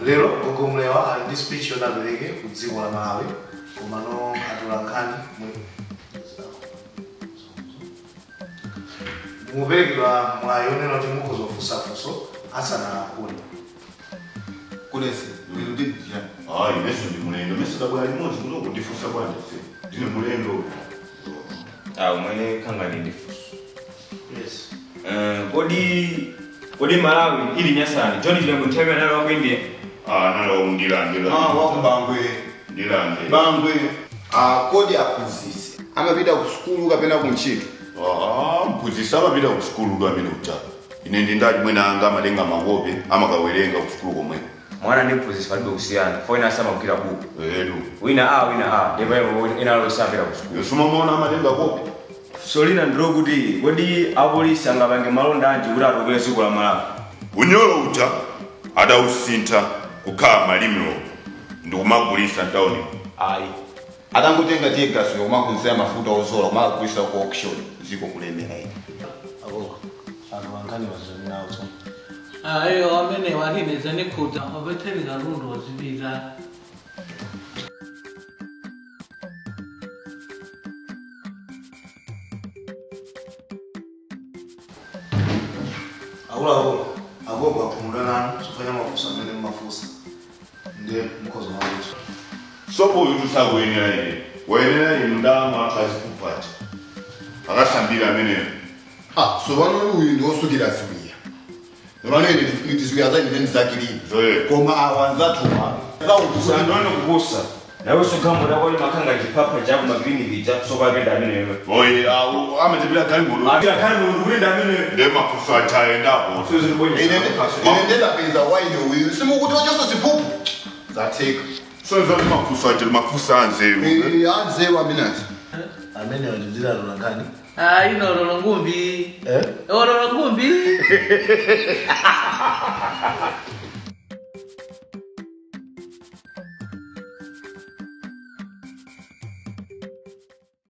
Lero Gogo Mlewa ali ndi speech yonapereke ku dziko la Malawi komano atolankhani muperekedwa mwayi onena kuti mukhoza kufunsafunso asanalankhule. Kulesi, ndi ndija. Ah, ineso ndi mulendo. Meso dabwa limodzi kuno kundifunsa bwanji se. Ndine mulendo. Ah, umene khanga ndifunso. Yes. Kodi Malawi ili nyasani. John Chilembwe nthawi analo ku India. Ah, nalo ndilande. Ah, wako Bangwe. Ndilande. Bangwe. Ah, kodi aphunzitsi. Amapita ku sukulu kapena ku ntchito. Ah, mphunzitsi amapita ku sukulu ndo amene ucha. Ine ndindali mwina anga amatenga makope amakawerenga ku sukulu komwe. Mwana ndi mphunzitsi palibe kusiyana. Foina asamagwira buku. Elu. Wina A, wina A. Ndipo ina alo sapita ku sukulu. Yosuma amatenga kope. Solina ndiro kuti kodi apolisi angapange malonda anji kuti atukule dziko la Malawi. Unyolo uja adawusintha kukhala malimiro ndikumagulitsa mtawuni. Ayi. Atangotenga tear gas yomakunzera mafuta ozola kumagulitsa ku auction ziko kulemera ine. Agogo, atolankhani wazoni nawo tsono. Ayo amene walineza nikhuta obetheli karundo wazibika. Akuluakulu, agogo aphumula nanu chifukwa mafunso amene mumafunsa ndiye mukhoza makuti. Sopo uyu tusakuyenera ine. Wayenera inu ndama akazikupata. Akasambira ameneyo. Ah, sopano uyu ndi wosukira ziwiya. Pano ine ndi ziwiya za ine ndizakilini. Koma awa anzathuwa. Usandone kukusa. Nawe sugambo lako limakhanga chipapa chako magrini vija sopakenda ameneyo. Oye, amatipira kali muno. Apira kali muno kuti ameneyo. Ndiye mafunso achayendapo. Ine ndapeza waine uyu. Simukuti wachonso ziphuphu. Zatheka. So zoti mafunso acha mafunso anzeru. Eh, anzeru amenazi. Amene wachizira atolankhani. Ah, ino lolo ngumbi. Eh? Lolo ngumbi.